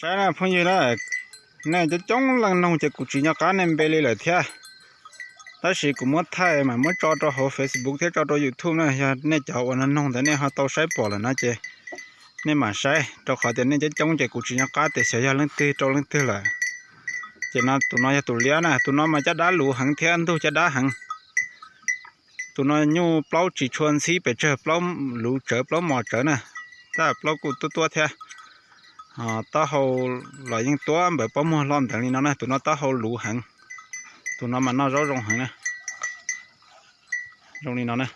Saib na phooj ywg na, nej coob coob leej noog ces kuv tsis nco qab nej npe li lawm thiab. Tab sis kuv muab thaij mas muab tso rau hauv Facebook thiab tso rau YouTube na, yog nej cov uas noog ntawd nej ho tau saib pom lawm no ces nej mam saib, rau qhov tias nej coob coob ces kuv tsis nco qab tias xyov yog leej twg rau leej twg lawm. Ces no tus no yog tus liab na, tus no mas caj dab luv heev thiab ntug caj dab heev. Tus no nyuj plaub tsis tshua ntxhib pes tsawg, plaub luv tsawv plaub mos tsawv na, tab plaub kuj tuab tuab thiab. Taub hau los yeej tuab npawg pob muag loj nteev li no na, tus no taub hau luv heev. Tus no mas noj zaub zoo heev na. Zoo li no na.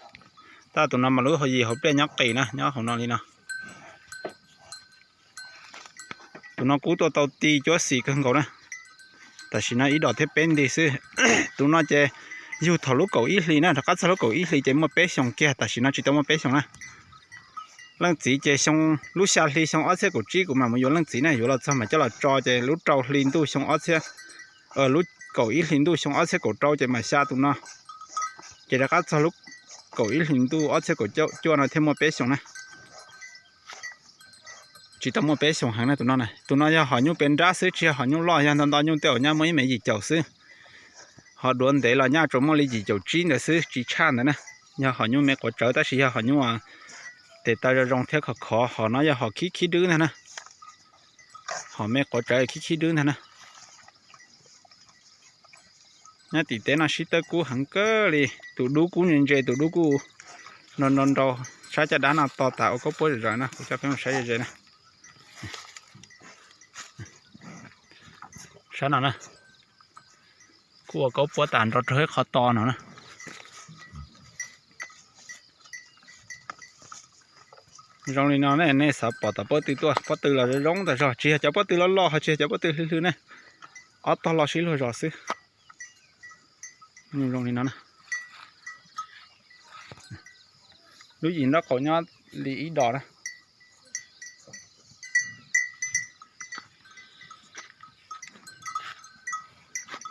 Tab tus no mas lub hau yim hauv pliaj nyob qis na, nyob hauv no li no. Tus no kub tuaj tau ti cuab xim kawg nkaus na. Tam sim no ib dos thiab peb nti xwb. Tus no ces yug thaum lub kaum ib hli na, rov qab txog lub kaum ib hli ces muaj peb xyoos kiag, tam sim no tsis tau muaj peb xyoos na. Leej txiv ces xyoo, lub xya hli xyoo ob txhiab kaum tsib kuv mam mus yuav leej txiv na, yuav los txog mas coj los tso ces lub rau hli ntuj xyoo ob txhiab, lub kaum ib hli ntuj xyoo ob txhiab kaum rau ces mam xya tus no. Ces rov qab txog lub kaum ib hli ntuj ob txhiab kaum cuaj no thiaj muaj peb xyoos na. Tsis tau muaj peb xyoos heev na tus no na. Tus no yog hom nyuj pes nrab xwb, tsis yog hom nyuj loj, yog nto nto nyuj tej zaum nyaj muaj ib mev yim caum xwb. Hom duav ntev los nyaj tsuas muaj li yim caum tsib ntawd xwb, tsis tshaj ntawd na. Yog hom nyuj me quav tsawv tab sis yog hom nyuj tes taw zoo zoo thiab khov khov, hom no yog hom khib khib dwb ntag na. Hom me quav tsawv khib khib dwb ntag na. Nyob tim teb no sib tawb kub heev kawg li, tus dub kub ntse ntse, tus dub kuj nrau nrau nrau. Sab caj dab no to tas ua kaub puab zom zaws na, kuv coj peb mus saib ze ze na. Sab no na, kuj ua kaub puab tas nrau rau ib qho to no na. Zoo li no ne, nej xav pom tom pob tw tuaj, pob tw los zoo zoo tas zog, tsis yog cov pob tw loj loj, ho tsis yog cov pob tw hlwb hlwb ne, ob tog loj sib luag zos xwb. Zoo li no, lub yim nraub qaum nyob li ib dos na.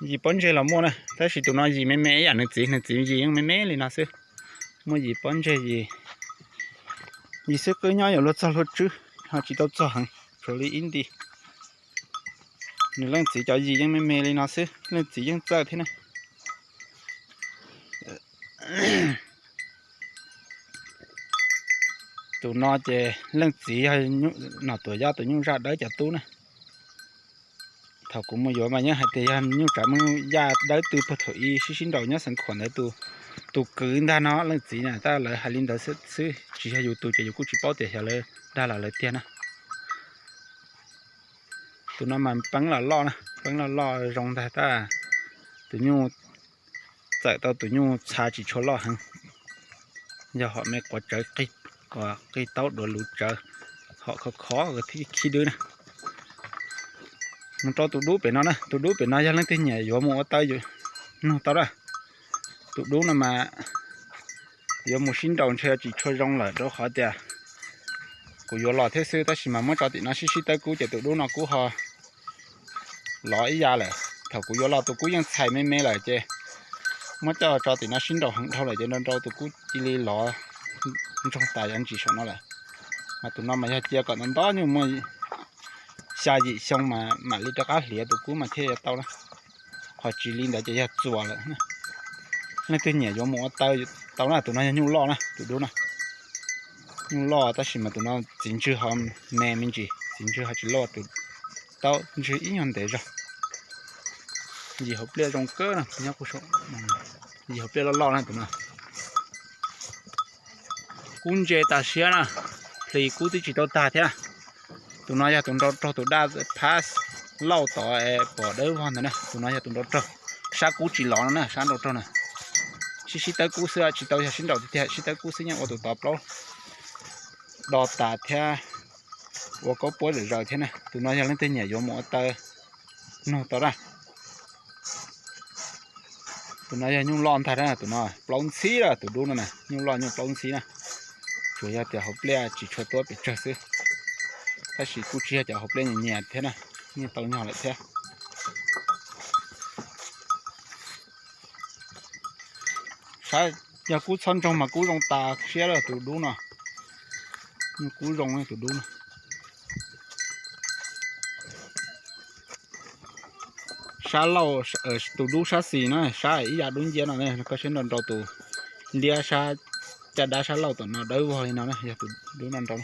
Yim pob ntseg los muaj na, tab sis tus no yim me me ib yam nws txiv, nws txiv yim yeej me me li no xwb. Muaj yim pob ntseg, yim xwb qwb nyob yuav luag txog luag tswb, ho tsis tau txog heev, tshuav li ib nti. Nws leej txiv cov yim yeej me me li no xwb, leej txiv yeej txawj thiab na. Tus no ces leej txiv yog Nom Tuam Yaj tus nyuj zaj dawb cov tub na. Thaum kuv mus yuav mas yeej hais tias yog nyuj tsav Hmoob Yaj dawb tw puag thaum ub sib sib nraus nyob Xeev Khuam ntawd tus kwv ntag no leej txiv na, tab lawv hais li ntawd xwb, tsis yog yus tus ces yus kuj tsis paub tias xyov lawv dag los lawv tiag na. Tus no mas peeb los loj na, peeb los loj zoo ntag tab. Tus nyuj txawm tau tus nyuj txha tsis tshua loj heev. Yog hom me quav tsawv, qig taub duav luv tsawv, hom khov khov khib dwb na. Mus rau tus dub pem no na, tus dub pem no yog leej twg nyiam yuav mus ua taw nug tau na. Tus dub no mas yuav mus sib nraus ntshe tsis tshua zoo lawm rau qhov tias kuv yuav los thiab xwb, tab sis mas muab tso tim no sib sib tawb kub ces tus dub no kub ho lov ib ya lawm. Thaum kuv yuav los tus kub yeej txhais me me lawm ces muab coj tso tim no sib nraus heev dhau lawm ces nrau nrau tus kub cia li lov ntsoog tas yav ntsis saum no lawm. Mas tus no mas yog cia kom ntau ntau nyuj muaj xya yim xyoo mas mam li rov qab hliav tus kub mas thiaj yuav tau na. Ho tsis li ntawd ces yog txuas lawm. Leej twg nyiam yuav mus ua taw tau na, tus no yog nyuj loj na, tus dub na. Nyuj loj tab sis mas tus no txiv ntswg ho me me ntsis, txiv ntswg ho tsis loj, tus taub ntswg ib nyuag ntev zog. Yim hauv pliaj zoo kawg na, nyob kuv, yim hauv pliaj loj loj na tus no. Kub ntse tas siab na, hlis kub twb tsis tau tag thiab. Tus no yog tus nrau raug tus daj phab lauj tod pom dawb vog ntawd na, tus no yog tus nrau raug. Sab kub tsis lov no na, sab nrau raug na. Sib sib tawb kub xwb, tsis tau yog sib nraus tiag tiag, sib tawb kub xwb yeej ua tus tod plaub do tas thiab, ua kaub puab zom zaws thiab na. Tus no yog leej twg nyiam yuav mus ua taw nug tau na. Tus no yog nyuj loj ntag na, tus no plaub ntxhib lawm, tus dub no na, nyuj loj nyuj plaub ntxhib na. Tsuas yog tias hauv pliaj tsis tshua tuab pes tsawg xwb, tab sis kuj tsis yog cov hauv pliaj nyias nyias thiab na, yeej tau nyog lawm thiab. Saib, yog kub txhob ntsoog mas kub zoo tas siab lawm tus dub no. Kub zoo tus dub no. sab lauj, tus dub sab xis na, sab ib yam dub nciab no, koj saib nrau nrau tus liab sab, caj dab sab lauj tom no dawb vog li no na, yog tus dub nrau nrau.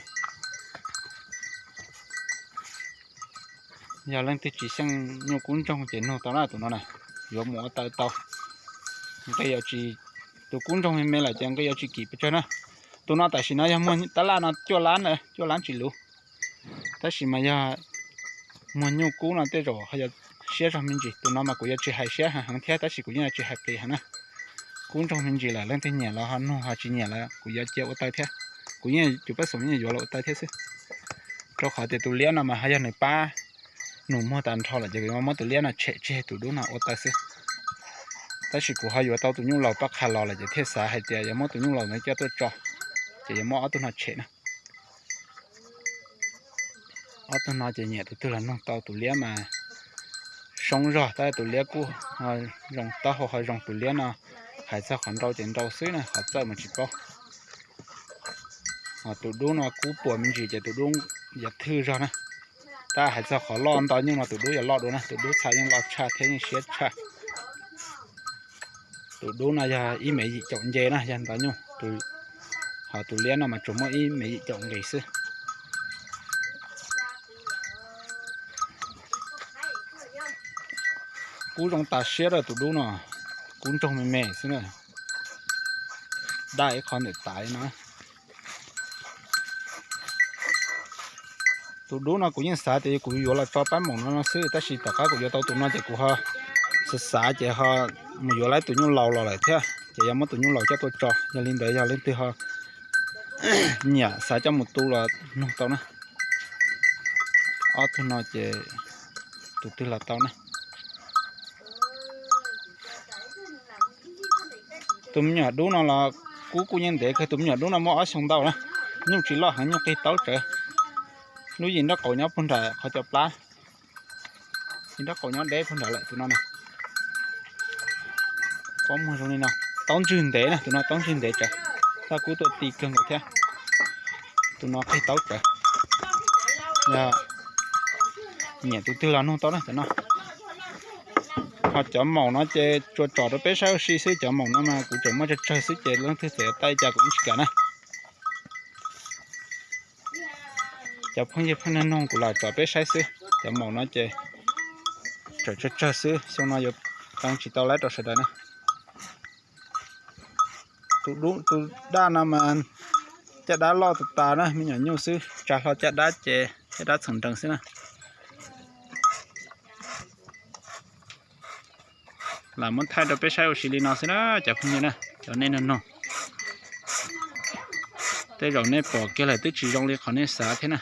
Yog leej twg tsis xyeej nyuj kub ntsoog ces nug tau na, tus no na, yuav mus ua taw tau. Nqi yuav tsis, tus kub ntsoog me me lawm ces nqi yuav tsis kim pes tsawg na. Tus no tam sim no yog muag tab laj no cuaj lab, cuaj lab tsis luv. Tab sis mas yog muag nyuj kub no tej zaum ho yog siab zog me ntsis. Tus no mas kuv yuav tsis hais siab heev thiab, tab sis kuv yeej yuav tsis hais qis heev na. Kub ntsoog me ntsis lawm, leej twg nyiam los ho nug, ho tsis nyiam los kuv yuav cia ua taw thiab. Kuv yeej, cov pej xeem yeej yuav los ua taw thiab xwb. Rau qhov tias tus liab no mas ho yog nws pab nws muag tag nrho lawm ces kuv yuav muab tus liab no tshem tseg, tus dub no ua taw xwb. Tab sis kuv ho yuav tau tus nyuj laus pab qha los lawm ces thiaj xav hais tias yuav muab tus nyuj laus ntawd coj tuaj tso, ces yuav muab ob tug no tshem na. Ob tug no ces nyiam tus twg los nug tau, tus liab mas soob zog, tab tus liab kuj zoo taub hau ho zoo, tus liab no hais txog qhov nrau ces nrau xwb na, qhov txawj mas tsis paub. Tus dub no kub puas me ntsis ces tus dub yuav thwj zog na. Tab hais txog qhov loj nto nyuj no tus dub yuav loj dua na, tus dub txha yeej loj tshaj thiab yeej siab tshaj. Tus dub no yog ib mev yim caum nce na, yog nto nyuj, ho tus liab no mas tsuas muaj ib mev yim caum nqis xwb. Kub zoo tas siab rau tus dub no, kub ntsoog me me xwb na, daj ib qho ntawm tav no. Tus dub no kuv yeej xav tias kuv yuav los tso pab maum no no xwb, tab sis tom qab kuv yuav tau tus no ces kuv ho xav xav ces ho mus yuav lawv tus nyuj laus los lawm thiab, ces yuav muab tus nyuj laus coj tuaj tso. Yog li ntawd yog leej twg ho nyiam xav coj mus tu los nug tau na. Ob tug no ces tus twg los tau na. Tus me nyuam dub no los kub kuj yeej ntev kawg, tus me nyuam dub no muaj ob xyoo ntau na, nyuj tsis loj heev, nyuj qig taub tsawv. Lub yim nraub qaum nyob puag nram qhov cov plab, yim nraub qaum nyob deb puag nrad lawm tus no na. Pob muag zoo li no, taub ntswg ntev na, tus no taub ntswg ntev tsawv, txoj kub tuaj ti kawg nkaus thiab. Tus no qig taub tsawv. Yog nyiam tus twg los nug tau na cov no. Ho cov maum no ces tsuas tsom rau peb saib ua si xwb, cov maum no mas kuv tseem muaj tsawg tsawg xwb ces leej twg txawm yuav tau li cas kuv yeej tsis kam na. Cov phooj ywg pheej nug nug kuv los tsom peb saib xwb, cov maum no ces tseem tsawg tsawg xwb, xyoo no yuav qee tsis tau laib rau sawv daws na. Tus dub, tus daj no mas caj dab loj tas tas na, me nyuam nyuj xwb, tsa hlo caj dab ces caj dab txheem nrees xwb na. Lam muab thaij rau peb saib ua si li no xwb na cov phooj ywg na, cov nej nug nug. Tej zaum nej pom kiag lawm twb tsis zoo li qhov nej xav thiab na.